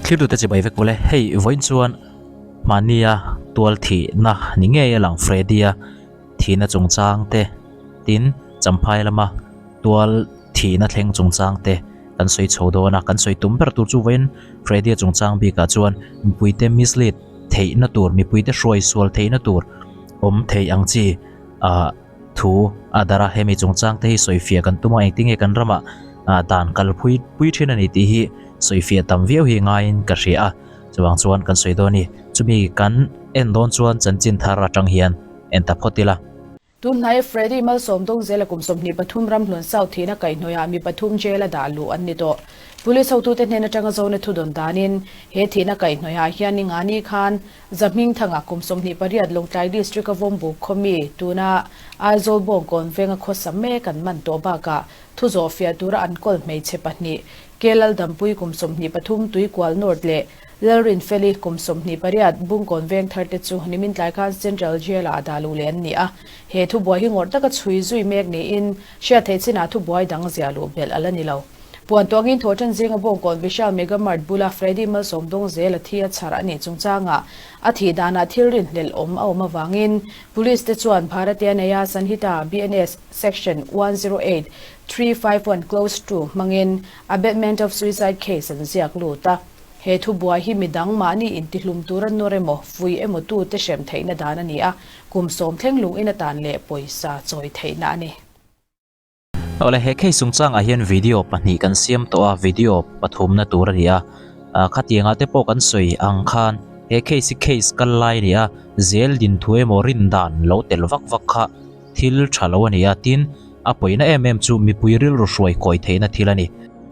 Thlirtute chibai vek bawlh e. Hei vawiin chuan mahnia tual thihna ni ngei a lang Freddy-a thihna chungchang te tin Champhai lama tual thihna thleng chungchang te kan sawi chho dawn a. Kan sawi tum ber tur chu vawiin Freddy-a chungchang bikah chuan mipuite mislead theihna tur mipuite hruai sual theihna tur awm thei ang chi ah thu a darh a, hemi chungchang te hi sawifiah kan tum a, engtinge kan ramah ah dan kal phui pui thin a ni tih hi sawifiah tam viau hi ngaiin ka hria a, chuvang chuan kan sawi dawn a ni. Chumi kan en dawn chuan chanchin thar atang hian en ta phawt ila. Tunhnai Freddy Malsawm Dawngzela kum 23 Ramhlun South thihna kaihhnawihah mi pathum jail a dah luh an ni tawh. Police hotute hnen atanga zona thu dawn danin he thihna kaihhnawihah hian Ningani khan Zahmingthanga kum 28 Lawngtlai District-a Vawmbuk khaw mi tuna Aizawl Bawngkawn venga khawsa mek an man tawh bakah thu zawhfiah tura an kawl hmeichhe pahnih Ke Laldampui kum 23 Tuikual North leh Lalrinfeli kum 28 Bungkawn Vengthar te chu nimin tlai khan Central Jail-ah a dah luh leh an ni a. He thubuai hi ngawrh taka chhui zui mek niin hriat theih chinah thubuai dang ziah luh belh a la ni lo. Puan tuangin thawhṭan zinga Bawngkawn Vishal Mega Mart bula Freddy Malsawm Dawngzel a thi a chhar a nih chungchangah a thih danah thil rinhlelh awm a awm avangin Police te chuan Bharatiya Nyaya Sanhita, BNS, Section 108, 351 Clause 2 hmangin Abetment of Suicide case an ziak lut a. He thubuai hi midang mahni intihlum tura nawr emaw, fui emaw tute hrem theihna dan a ni a, kum sawm thleng lung in atan leh pawisa chawi theihna a ni. Awle he case chungchang ah hian video pahnih kan siam tawh a, video pathumna tur a ni a, khatiang ah te pawh kan sawi ang khan he case hi case kal lai a ni a, zel din thu emaw rin dan lo tel vak vak kha thil tha lo a ni a, tin a pawina em em chu mipui rilru hruai kawi theihna thil a ni.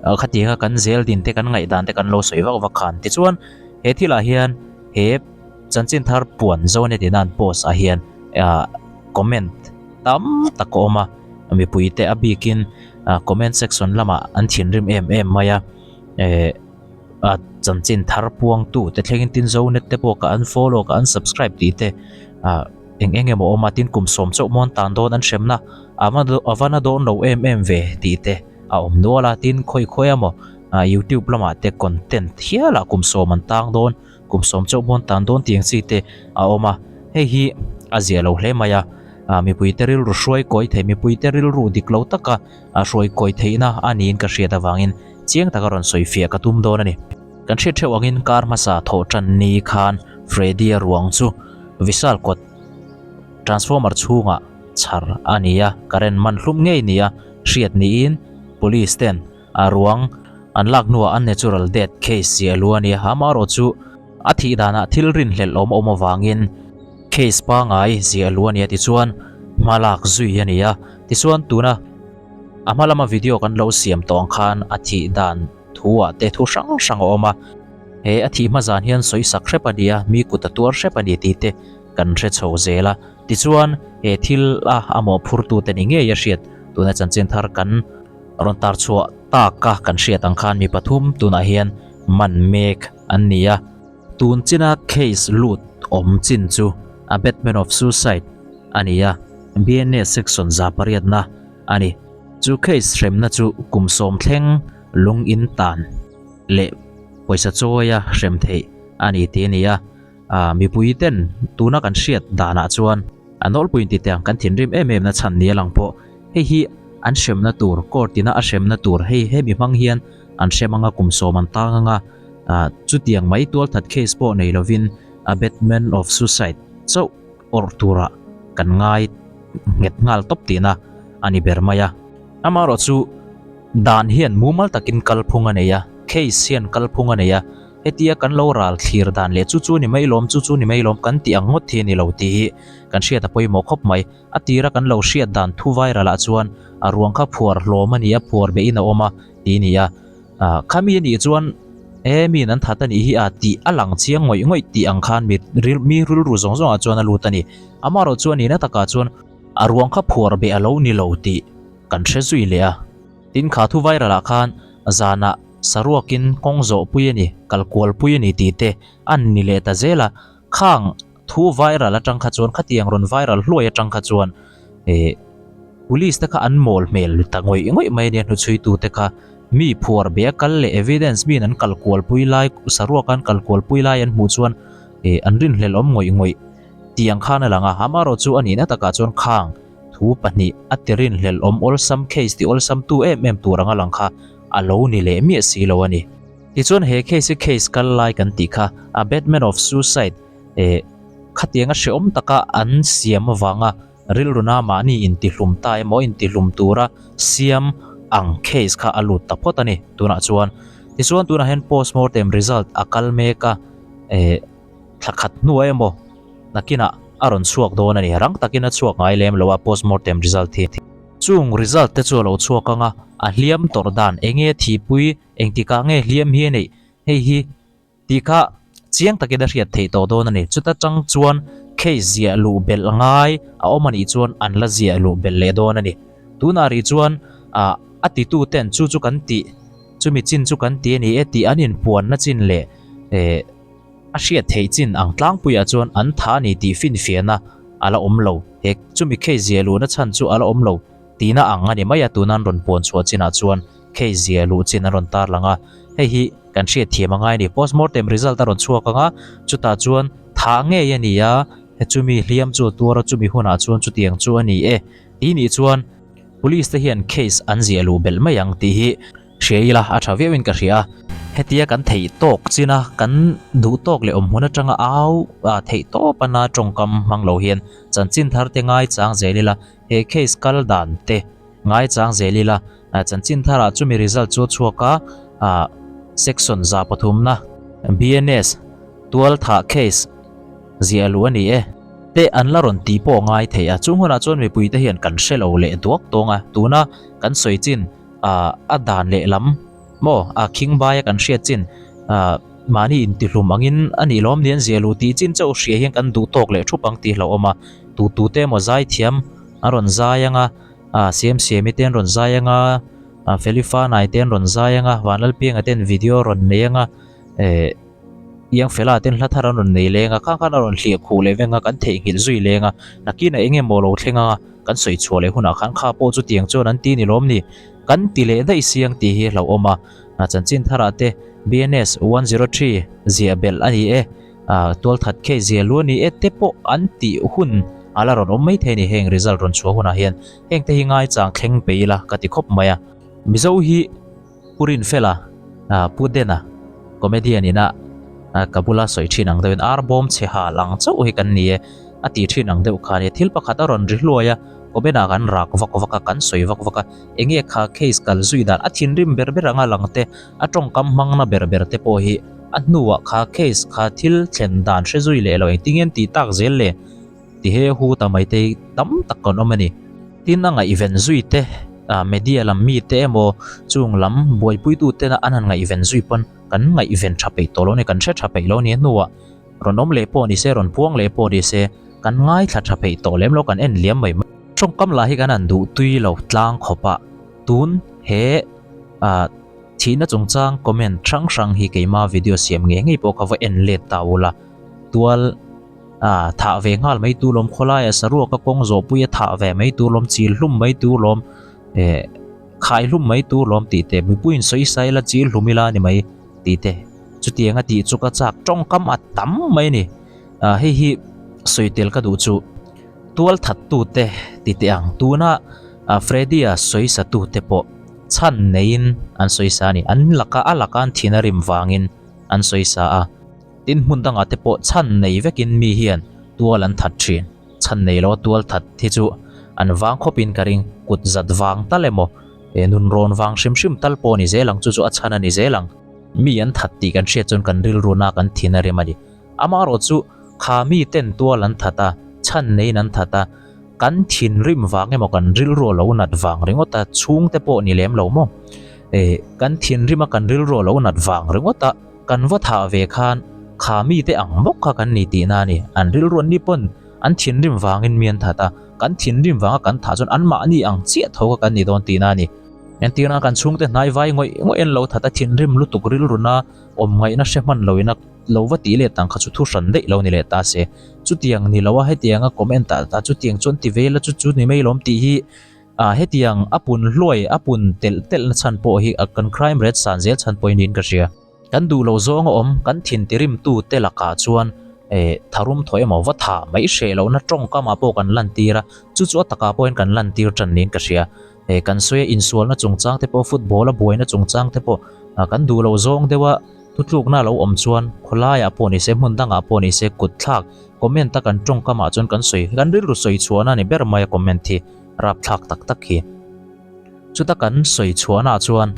Khatiang a kan zel din te kan ngaihdan te kan lo sawi vak vak khan tichuan he thil ah hian he chanchin thar puan Zonet in a an post ah hian comment tam tak a awm a. Mipuite a bikin comment section lamah an thinrim em em mai a eh a chanchin thar puangtu te thlengin tin zonet te pawh ka unfollow ka unsubscribe tih te ah eng eng emaw a awm a tin kum sawm chauh mawn tan dawn an hremna a va a va na dawn lo em em ve tih te a awm nual a tin khawi khawi emaw ah youtube lamah te content hialah kum sawm an tang dawn kum sawm chauh mawn tan dawn tih ang chi te a awm a hei hi a ziah lo hle mai a. Ah mipuite rilru hruai kawi thei, mipuite rilru dik lo taka ah hruai kawi theihna a niin ka hriat avangin chiang taka rawn sawi fiah ka tum dawn a ni. Kan hriat theuh angin kar hmasa thawh tan ni khan Freddy-a ruang chu Vishal kawt transformer chhungah chhar a ni a, current man hlum ngei nia hriat niin police ten a ruang an lak hnuah unnatural death case ziah lu a ni a, amaherawh chu a thih danah thil rinhlelh awm awm avangin Case pangai ziah lu a nia tichuan hma lak zui a ni a, tichuan tuna a hma lama video kan lo siam tawh ang khan a thih dan thu ah te thu hrang hrang a awm a, he a thih hma zan hian sawi sak hrep a ni a, mi kut a tuar hrep a ni tih te kan hre chho zel a, tichuan he thil a a mawhphur tu te ni ngei a hriat tuna chanchin thar kan rawn tar chhuah tak a kan hriat ang khan mi pathum tunah hian man mek an ni a. Tun china case lut awm chin chu abetment of suicide a ni a, BNA section 108 na a ni. Chu case hremna chu kum sawm thleng lung in tan leh pawisa chawia hrem theih a ni tih a ni a. Mipui ten tuna kan hriat danah chuan a nawlpui inti teh ang kan thinrim em em na chhan ni a lang pawh. Hei hi an hremna tur court ina a hremna tur hei hemi hmang hian an hrem anga kum sawm an tang anga ah chutiang mai tualthat case pawh nei lovin abetment of suicide chauh awrh turah kan ngai nghet nghal tawp tihna a ni ber mai a. Amaherawh chu dan hian mumal takin kalphung a nei a, case hian kalphung a nei a, hetia kan lo ral thlir dan leh chu chu ni mai lawm chu chu ni mai lawm kan tih ang ngawt hi a ni lo tih hi kan hriat a pawimawh khawp mai. A tira kan lo hriat dan thu viral ah chuan a ruang kha phuar hlawm a ni a, phuar behin a awm a tih a ni a. Ah khami a nih chuan e miin an that a nih hi a tih a lang chiang ngawih ngawih tih ang khan mi ril mi rilru zawng zawng ah chuan a lut a ni. Amaherawh chu a nihna takah chuan a ruang kha phuar beh a lo ni lo tih kan hre zui leh a. Tin kha thu viral ah khan zanah saruakin kawng zawh pui a ni, kal kual pui a ni tih te an ni leh ta zel a. Khang thu viral atang kha chuan khatiang rawn viral hluai atang kha chuan eh police te kha an mawl hmel ta ngawih ngawih mai a nia hnuchhui tu te kha. Mi phuar beh a kal leh evidence miin an kal kualpui lai, saruaka an kal kualpui lai an hmuh chuan eh an rinhlelh awm ngawih ngawih tih ang khan a lang a. Amaherawh chu a nihna takah chuan khang thu pahnih a ti rinhlelh awm awlsam case ti awlsam tu em em tur anga lang kha a lo ni leh miah si lo a ni. Tichuan he case hi case kal lai kan tih kha a Batman of Suicide eh khatianga hrehawm taka an siam avanga Rilruna mahni intihlum ta emaw intihlum tura siam ang case kha a lut ta phawt a ni tunah chuan. Tichuan tunah hian postmortem result a kal mek a, eh thla khat hnuah emaw nakinah a rawn chhuak dawn a ni. Rang takin a chhuak ngai lem lo a postmortem result hi. Chung result te chu a lo chhuak ang a, a hliam tawrh dan enge thihpui engtikah nge hliam hi a neih hei hi Tih kha chiang takin a hriat theih tawh dawn a ni. Chuta tang chuan case ziah luh belh ngai a awm a nih chuan an la ziah luh belh leh dawn a ni. Tunah rih chuan ah a titu ten chu chu kan tih, chumi chin chu kan ti a ni e tih an inpuanna chin leh eh a hriat theih chin ang tlangpuiah chuan an tha a ni tih finfiahna a la awm lo. He chumi case ziah luhna chhan chu a la awm lo tihna ang a ni mai a tuna an rawn puan chhuah chinah chuan case ziah luh chin an rawn tarlang a. Hei hi kan hriat thiam a ngai a ni. Postmortem result a rawn chhuak ang a, chutah chuan thah ngei a ni a, chumi hliam chu a tuar a, chumi hunah chuan chutiang chu a ni e tih nih chuan Police te hian case an ziah luh belh mai ang tih hi hria ila a tha viauin ka hria a. Hetia kan theih tawk chin a, kan duh tawk leh awm hmun atanga au theih tawp a na tawngkam hmang lo hian chanchin thar te ngaichang zel ila he case kal dan te ngaichang zel ila chanchin tharah chumi result chu a chhuak a, ah section za pathumna BNS tual thah case ziah luh a ni e. Te an la rawn tih pawh ngai thei a, chung hunah chuan mipui te hian kan hre lo leh duak tawng a, tuna kan sawi chin ah a dan leh lam maw a khing baia kan hriat chin ah mahni intihlum angin a nih lawm ni an ziah luh tih chin chauh hria hian kan duh tawk leh thup ang tih hlauhawm a, tu tu te emaw zai thiam a rawn zai ang a. Ah Siam Siami te an rawn zai anga, ah Felifa Nai te an rawn zai anga, Vanlalpianga ten video a rawn nei anga, eh Iangfela ten hla thar an rawn nei leng a, khang khan a rawn hliah khuh leh veng a, kan theihnghilh zui leng a, nakinah eng emaw lo thleng anga kan sawi chhuah leh hunah khan kha pawh chutiang chuan an ti ni lawm ni, kan ti leh daih siang tih hi hlauhawm a, ah chanchin tharah te BNS 103 ziah belh a ni e. Ah tualthat case zia lu a ni e te pawh an tih hun a la rawn awm mai thei a ni heng result rawn chhuah hunah hian heng te hi ngaichang thleng pe ila ka ti khawp mai a. Mizo hi Pu Rinfela ah Pu Dena comedian ina ka bula sawi thin ang deuhin ar bawm chhe hal ang chauh hi kan ni e a tih thin ang deuh kha a ni. Thil pakhat a rawn ri hluai a comment ah kan rak vak vak a kan sawi vak vak a enge kha case kal zui dan a thinrim ber ber anga lang te a tawngkam hmangna ber ber te pawh hi A hnuah kha case kha thil thlen dan hre zui leh lo engtin nge an tih tak zel le? Ti he hu ta mai te hi tam tak kan awm a ni. Tin a ngaihven zui te, media lam mi te emaw chung lam buaipuitu tena an han ngaihven zui pawn kan ngaihven tha peih tawh lo a ni, kan hre tha peih lo a ni. A hnuah rawn awm leh pawh ni se, rawn puang leh pawh ni se, kan ngaithla tha peih tawh lem lo, kan en liam mai mai. Tawngkam lah hi kan han duh tui lo tlang khawp a, tun he ah. Thihna chungchang comment hrang hrang hi keima video siam ngei ngei pawh ka va en let ta ula. Tual ah thah ve nghal mai tur lawm khawlaia saruaka kawng zawhpuia thah ve mai tur lawm chil hlum mai tur lawm eh khai hlum mai tur lawm tih te mipuiin sawi sai ila chil hlum ila ni mai tih te chutianga tih chu ka chak tawngkam a tam mai a ni. Ah hei hi sawi tel ka duh chu tual that tute ti teh ang tuna ah Freddy-a sawi sa tute pawh Chhan neiin an sawi sa a ni. An laka a laka an thin a rim vangin an sawi sa a. Tin hmun dangah te pawh chhan nei vekin mi hian tual an that thin. Chhan nei lo a tual that hi chu an vang khawpin ka ring. Kut zat vang tal emaw eh nun rawn vang hrim hrim tal pawh a ni zel ang chu chu a chhan a ni zel ang. Mi an that tih kan hriat chuan kan rilruna kan thin a rim a ni. Amaherawh chu kha mi ten tual an that a, chhan neiin an that a. Kan thinrim vang emaw kan rilru a lo nat vang ringawt a, chhungte pawh ni lem lo maw? Eh, kan thinrim a kan rilru a lo nat vang ringawt a, kan va thah ve khan kha mite ang bawk kha kan ni tihna a ni. An rilru an ni pawn an thinrim vangin mi an that a, kan thinrim vanga kan thah chuan anmahni ang chiah tho kha kan ni dawn tihna a ni. Entirna kan chhungte hnai vai ngawih ngawih an lo that a, thinrim lutuk rilruna awm ngaihna hre hman loin a lo va tih let ang kha chu thu hran daih lo ni leh ta se. Chutiang ni lo a hetianga comment ah ta chutiang chuan ti ve la chu chu ni mai lawm tih hi Ah hetiang a pun hluai a pun telh telh na chhan pawh hi kan crime rate san zel chhan pawhin niin ka hria. Kan duh lo zawng a awm kan thin tirim tu te lakah chuan eh tharum thaw emaw va tha mai hreh lohna tawngkamah pawh kan lantir a, chu chu a takah pawhin kan lantir tan niin ka hria. Eh kan sawi a insualna chungchang te pawh football a buaina chungchang te pawh kan duh lo zawng deuh a thutlukna a lo awm chuan khawlaiah pawh ni se hmun dangah pawh ni se kut thlak comment a kan tawngkamah chuan kan sawi kan rilru sawi chhuahna a ni ber mai a comment hi rapthlak tak tak hi. Chuta kan sawi chhuahna ah chuan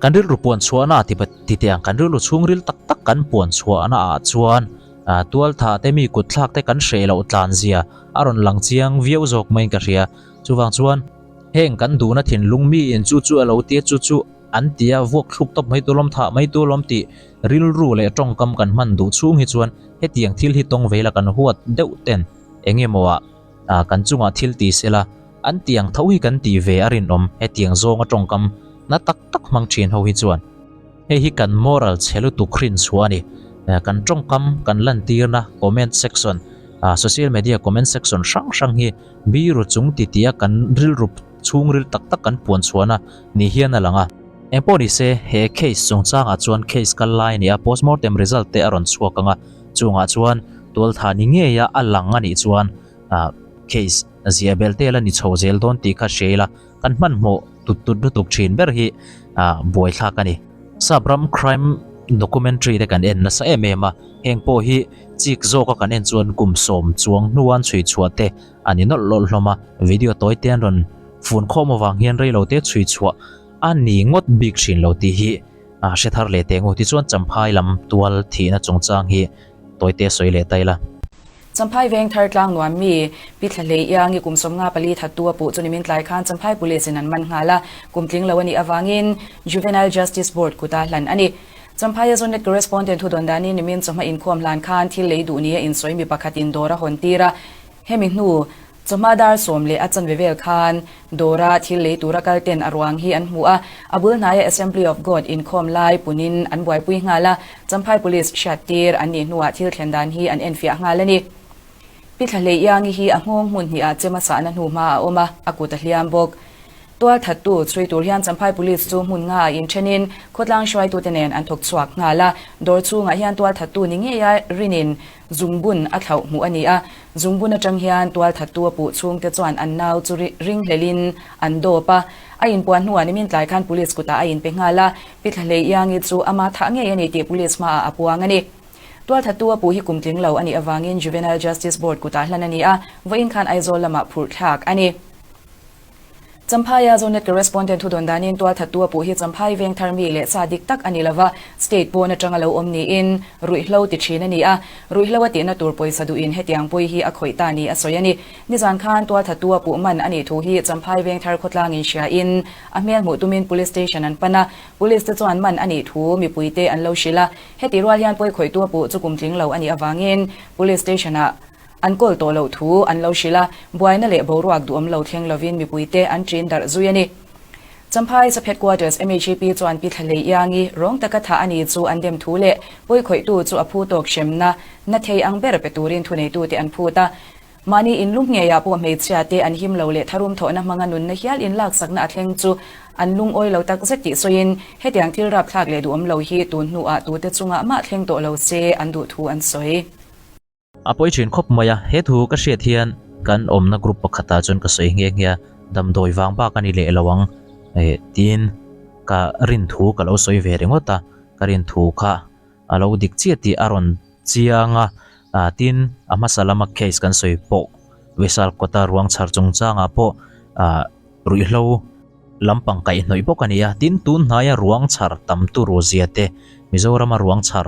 kan rilru puan chhuahna ti ti teh ang kan rilru chhungril tak tak kan puan chhuahna ah chuan ah tualthah te mi kut thlak te kan hreh loh tlan zia a rawn lang chiang viau zawk maiin ka hria. Chuvang chuan heng kan duhna thinlung miin chu chu a lo tia chu chu an tia vuak thluk tawp mai tur lawm thah mai tur lawm tih rilru leh tawngkam kan hman duh chhung hi chuan hetiang thil hi tawng veila kan huat deuh ten eng emaw ah ah kan chungah thil ti sela an tiang tho hi kan tih ve a rinawm hetiang zawnga tawngkam na tak tak hmang thin ho hi chuan hei hi kan moral chhe lutuk hrin chhuah a ni. Kan tawngkam kan lantirna comment section ah social media comment section hrang hrang hi biru chung titi a kan rilru chhungril tak tak kan puan chhuahna ni hian a lang a. Engpawh ni se he case chungchangah chuan case kal lai a ni a postmortem result te a rawn chhuak ang a chungah chuan tualtha ni ngeia a lang a nih chuan ah case ziah belh te la ni chho zel dawn tih kha hria ila kan hmanhmawh tut tut lutuk thin ber hi ah buaithlak a ni. Sapram crime documentary te kan en nasa em em a heng pawh hi chik zawka kan en chuan kum sawm chuang hnuan chhui chhuah te a ni nawlh lawlh hlawm a video tawi te an rawn fun khawm avang hian reilo te chhui chhuah a ni ngawt bik thin lo tih hi ah hre thar leh teh ngu tichuan Champhai lam tual thihna chungchang hi tawi te sawi leh ta ila. Champhai veng thar tlang nuam mi Pi Thlahlei Iangi kum 54 thattu a puh chu nimin tlai khan Champhai Police in an man nghal a, kum tling lo a nih avangin Juvenile Justice Board kuta hlan a ni. Champhaia Zonet Correspondent thu dawn danin nimin chawhma inkhawm hlan khan thil lei duh nia insawi mi pakhatin dawr a hawn tir a, hemi hnu Chawhma dar sawm leh a chanve vel khan dawra thil lei tura kal ten a ruang hi an hmu a, a bul hnaia Assembly of God inkhawm lai punin an buaipui nghal a, Champhai Police hriattir an nih hnuah thil thlen dan hi an enfiah nghal a ni. Pi Thlahlei Iangi hi a nghawng hmun hnihah chem a sahna hnu hma a awm a, a kut a hliam bawk. Tual thattu chhui tur hian Champhai Police chu hmun ngaah inthenin khawtlang hruaitute nen an thawk chhuak nghal a, dawr chhungah hian tual thattu ni ngeia rinin zungbun a thlauh hmuh a ni a, zungbun atang hian tual thattu a puh chhungte chuan an nau chu ringhlelin an dawp a, a inpuan hnuah nimin tlai khan Police kutah a inpe nghal a, Pi Thlahlei Iangi chu ama thah ngei a ni tih Police hmaah a puang a ni. Tual thattu a puh hi kum tling lo a nih avangin Juvenile Justice Board kutah hlan a ni a, vawiin khan Aizawl lamah phurh thlak a ni. Champhaia Zonet Correspondent thu dawn danin tual thattu a puh hi Champhai veng thar mi leh sa dik tak a ni lova, state pawn atanga lo awm niin ruihhlo ti thin a ni a, ruihhlo a tihna tur pawisa duhin hetiang pawi hi a khawih ta ni a sawi a ni. Nizan khan tual thattu a puh man a nih thu hi Champhai veng thar khawtlangin hriain a hmel hmuh tumin Police Station an pan a, Police te chuan man a nih thu mipuite an lo hrilh a, heti rual hian pawi khawihtu a puh chu kum tling lo a nih avangin Police Station-ah An kawl tawh loh thu an lo hrilh a, buaina leh boruak duhawm lo thleng lovin mipuite an ṭin darh zui a ni. Champhai Sub Headquarters MHEP chuan Pi Thlahlei Iangi rawng taka thah a ni chu an dem thu leh pawikhawihtu chu a phu tawk hremna na thei ang ber pe turin thuneitute an phut a. Mahni inlum ngeiah pawh hmeichhia te an him lo leh tharum thawhna hmanga nunna hial inlaksakna a thleng chu an lungawi lo tak zet tih sawiin hetiang thil rapthlak leh duhawm lo hi tun hnuah tute chungah mah thleng tawh lo se an duh thu an sawi. A pawi thin khawp mai a, he thu ka hriat hian kan awmna group pakhatah chuan ka sawi nghe nghe a, damdawi vang bak a ni leh lo ang eh tiin ka rin thu ka lo sawi ve ringawt a, ka rin thu kha a lo dik chiah tih a rawn chiang a, ah tin a hmasa lama case kan sawi pawh Vishal kawta ruang chhar chungchangah pawh ah ruihhlo lampang kaihhnawih bawk a ni a, tin tun hnaia ruang chhar tam turu zia te Mizorama ruang chhar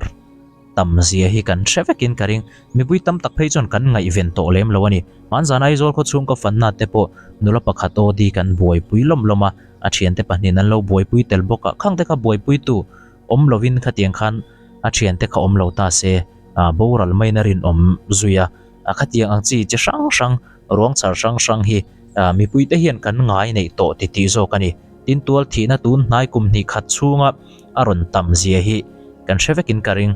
tam zia hi kan hre vekin ka ring. Mipui tam tak phei chuan kan ngaihven tawh lem lo a ni. Hmanzan Aizawl khaw chhung ka fanna te pawh nula pakhat aw di kan buaipui lawm lawm a, a thiante pahnihin an lo buaipui tel bawk a, khang te kha buaipuitu awm lovin khatiang khan a thiante kha awm lo ta se, boral maiin a rinawm zui a, khatiang ang chi chi hrang hrang, ruang char hrang hrang hi mipuite hian kan ngai neih tawh ti tih zawk a ni. Tin tual thihna tun hnai kum hnih khat chhunga a rawn tam zia hi kan hre vekin ka ring.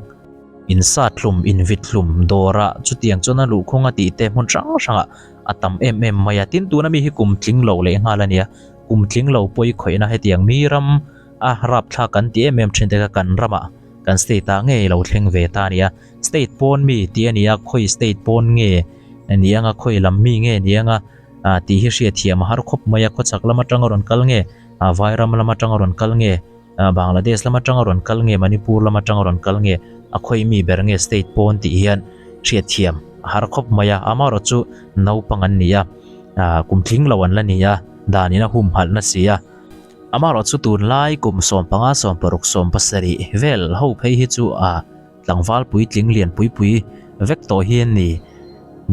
In sat hlum, in vit hlum, dawrah chutiang chuan a luhkhung a tih te hmun hrang hrangah. a tam em em mai a. Tin, tuna mi hi kum tling lo leh nghal a nia, kum tling lo pawi khawihna hetiang mi ram a rapthlak kan ti em em thin te kha kan ramah kan state ah ngei lo thleng ve ta a nia. State pawn mi tih a ni a, khawi state pawn nge ni anga khawi lam mi nge ni anga tih hi hriatthiam a har khawp mai a, khawchhak lam atanga rawn kal nge, Vairam lam atanga rawn kal nge, Bangladesh lam atanga rawn kal nge, Manipur lam atanga rawn kal nge, a khawi mi ber nge state pawn tih hian hriatthiam a har khawp mai a, amaherawh chu naupang an ni a, kum tling lo an la ni a, danin a humhalh na si a. Amaherawh chu tunlai kum 15, 16, 17 vel ho phei hi chu a tlangval puitling lian pui pui vek tawh hi an ni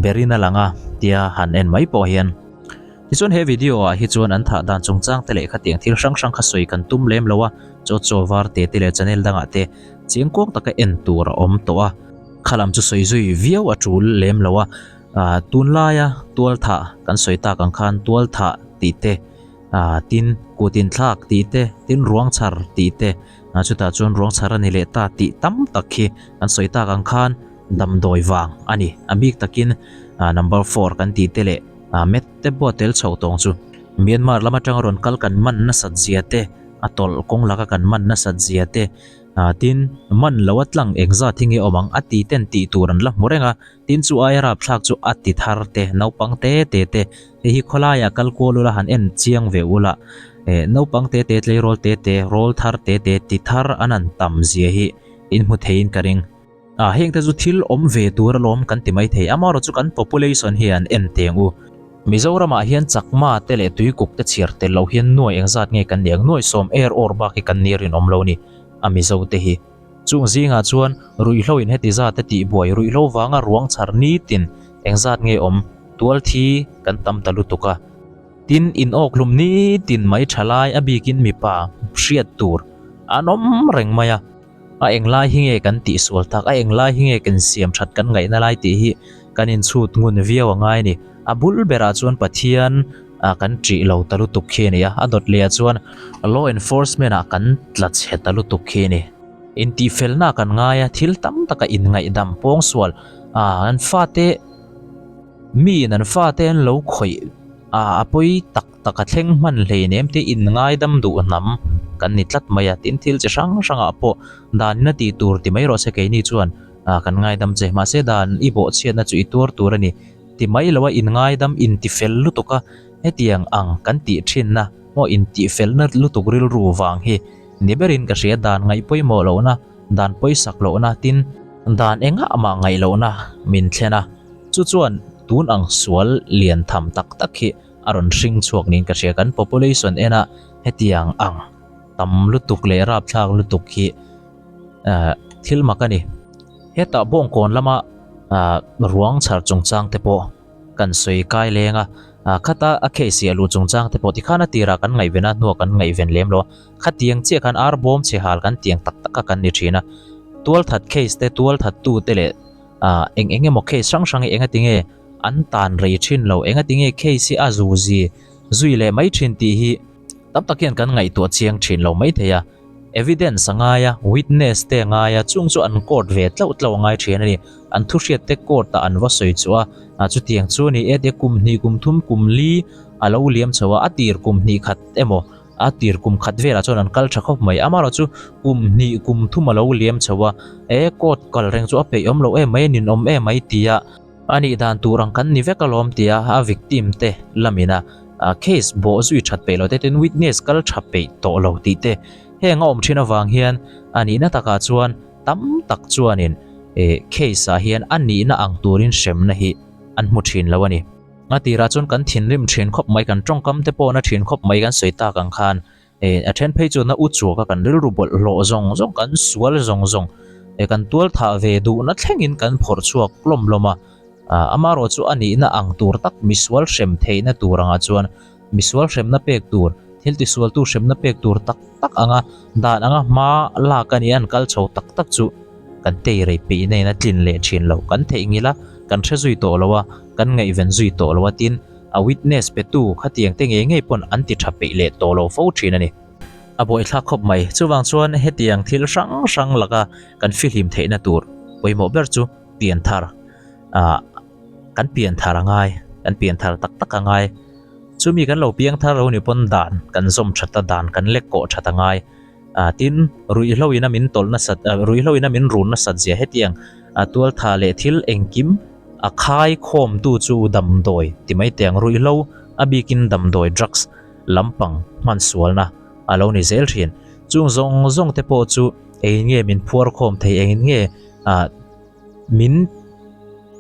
berin a lang a tia han en mai pawh hian. Tichuan he video ah hi chuan an thah dan chungchang te leh khatiang thil hrang hrang kha sawi kan tum lem lo a, chaw chaw var te te leh channel dangah te chiang kuang taka en tur a awm tawh a, khalam chu sawi zui viau a tul lem lo a, tunlaia tual thah kan sawi tak ang khan tual thah tih te tin kut inthlak tih te tin ruang chhar tih te chutah chuan ruang chhar a ni leh ta tih tam tak khi kan sawi tak ang khan damdawi vang a ni. A bik takin number four kan tih te leh met te pawh a tel chho tawng chu Myanmar lam atanga rawn kal kan man nasat zia te, a tawlh kawng laka kan man nasat zia te, tin man lo a tlang engzat hi nge awm ang a ti ten tih tur an la hmu reng a, tin chu aia rapthlak chu a ti thar te, naupang te te te, hei hi khawlaiah kal kual ula han en chiang ve ula, naupang te te tleirawl te te, rawl thar te te ti thar an han tam zia hi in hmu theiin ka ring. Ah heng te chu thil awm ve tur alawm kan ti mai thei, amaherawh chu kan population hi an en teng u. Mizoram ah hian chakma te leh tuikuk te chhiar tel loh hian nuai engzat nge kan ni ang, nuai sawm er awr bak hi kan ni rinawm lo ni a Mizo te hi. Chung zingah chuan ruihhlo in heti zat te tih buai ruihhlo vanga ruang chhar nitin engzat nge awm, tual thi kan tam ta lutuk a. Tin in awkhlum nitin mai tha lai a bikin mipa hriat tur an awm reng mai a. A englai hi nge kan tihsual tak, a englai hi nge kan siam that kan ngaihna lai tih hi kan inchhut ngun viau a ngai a ni. A bul berah chuan Pathian kan ṭih lo ta lutuk khi a ni a, a dawt lehah chuan law enforcement ah kan tla chhe ta lutuk khi a ni. Intihfelna kan ngai a, thil tam taka inngaihdam pawngsual an fate miin an fate an lo khawih a pawi tak tak a thleng hman hleinem te in ngaidam duh hnam kan ni tlat mai a, tin thil chi hrang hrangah pawh danin a tih tur ti mai rawh se keini chuan kan ngaidam che mahse dan i bawhchhiatna chu i tuar tur a ni ti mai lo a in ngaidam in ti fel lutuk a hetiang ang kan tih thinna maw in tih felna lutuk rilru vang hi ni berin ka hria dan ngaih pawimawh lohna dan pawisak lohna tin dan engah mah ngaih lohna min thlen a chu chuan tun ang sual lian tham tak tak hi a rawn hring chhuak niin ka hria kan population ena hetiang ang tam lutuk leh rapthlak lutuk hi eh thil mak a ni hetah bawngkawn lama ah ruang chhar chungchang te pawh kan sawi kai leng a ah khata a case hi a luh chungchang te pawh tikhan a tirah kan ngaihven a hnuah kan ngaihven lem lo a khatiang chiah khan ar bawm chhe hal kan tiang tak tak a kan ni thin a tualthat case te tualthat tu te leh ah eng eng emaw case hrang hrang hi engatinge An tan rei thin lo, engati nge case hi a zu zi zui leh mai thin tih hi tam tak hian kan ngaihtuah chiang thin lo mai thei a. Evidence a ngai a, witness te a ngai a, chung chu an court ve tlauh tlauh a ngai thin a ni. An thuhriat te court ah an va sawi chu a, chutiang chu a ni e tia kum hnih kum thum kum li a lo liam chho a, a tir kum hnih khat emaw a tir kum khat velah chuan an kal tha khawp mai. Amaherawh chu kum hnih kum thum a lo liam chho a, e court kal reng chu a peih awm loh em mai a ninawm em mai tia, A nih dan tur ang kan ni vek alawm tia a victim te lamin a case bawh zui that peih lo te tin witness kal tha peih tawh lo tih te heng a awm thin avang hian a nihna takah chuan tam tak chuanin case ah hian a nihna ang turin hremna hi an hmu thin lo a ni. A tirah chuan kan thinrim thin khawp mai kan tawngkam te pawh na thin khawp mai kan sawi tak ang khan Eh, a then phei chuan a u chuak a kan rilru bawlhhlawh zawng zawng, kan sual zawng zawng, eh kan tual thah ve duhna thlengin kan phawrh chhuak hlawm hlawm a. Ah, amaherawh chu a nihna ang tur tak misual hrem theihna tur angah chuan misual hremna pek tur, thil tisualtu hremna pek tur tak tak anga dan anga hma lak a nia an kal chho tak tak chu kan tei rei peih na in a tlin leh thin lo. Kan theihnghilh a, kan hre zui tawh lo a, kan ngaihven zui tawh lo a tin, A witness petu khatiang te ngei ngei pawn an ti tha peih leh tawh lo fo thin a ni. A buaithlak khawp mai. Chuvang chuan hetiang thil hrang hrang laka kan fihlim theihna tur pawimawh ber chu pian thar ah kan pian thar a ngai. Kan pian thar tak tak a ngai. Chumi kan lo piang thar lo ni pawn dan kan zawm that a, dan kan lek kawh that a ngai. Ah tin, ruihhlo ina min tawlh nasat, ruihhlo ina min run nasat zia hetiang tualtha leh thil engkim a khai khawmtu chu damdawi ti mai teh ang. Ruihhlo a bikin damdawi drugs lampang hman sualna a lo ni zel thin. Chung zawng zawng te pawh chu engin nge min phuar khawm thei, engin nge ah min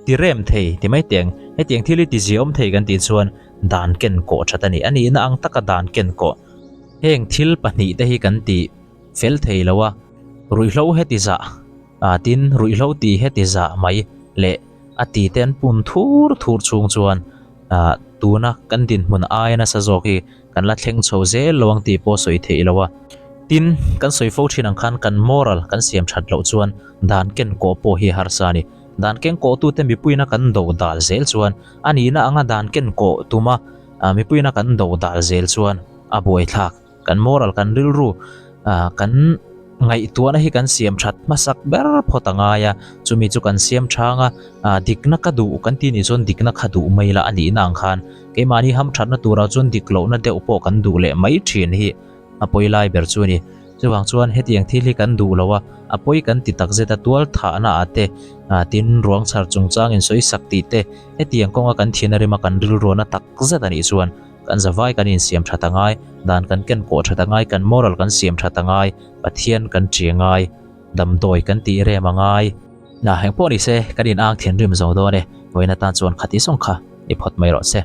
ti rem thei ti mai teh ang. Hetiang thil hi ti ziaawm thei kan tih chuan dan ken kawh that a ni. A nihna ang taka dan ken kawh. Heng thil pahnihte hi kan ti fel thei lo a, ruihhlo heti zah ah tin ruihhlo ti heti zah mai leh a ti te an pun thur thur chhung chuan ah tuna kan dinhmun aia nasa zawk hi kan la thleng chho zel lo ang tih pawh sawi theih lo a. Tin, kan sawi fo thin ang khan kan moral kan siam that loh chuan dan ken kawh pawh hi harsa a ni. Dan ken kawhtute mipuina kan do dal zel chuan a nihna anga dan ken kawh tuma mipuina kan do dal zel chuan a buaithlak. Kan moral, kan rilru, kan ngaihtuahna hi kan siam that hmasak ber phawt a ngai a, chumi chu kan siam thang a, dikna ka duh kan tih nih chuan dikna kha duh mai la a nihna ang khan keimahni hamthatna turah chuan dik lohna deuh pawh kan duh leh mai thin hi a pawi lai ber chu a ni. Chuvang chuan hetiang thil hi kan duh lo a, a pawi kan ti takzet a, tual thahna ah te, tin ruang chhar chungchangin sawi sak tih te, hetiang kawnga kan thian a rima kan rilruahna takzet a nih chuan Kan zavai kan insiam that a ngai, dan kan ken kawh that a ngai, kan moral kan siam that a ngai, Pathian kan ṭi a ngai, damdawi kan tih rem a ngai. Na, engpawh ni se, kan in ang thinrim zo dawn e, vawiin atan chuan khati zawng kha ni phawt mai rawh se.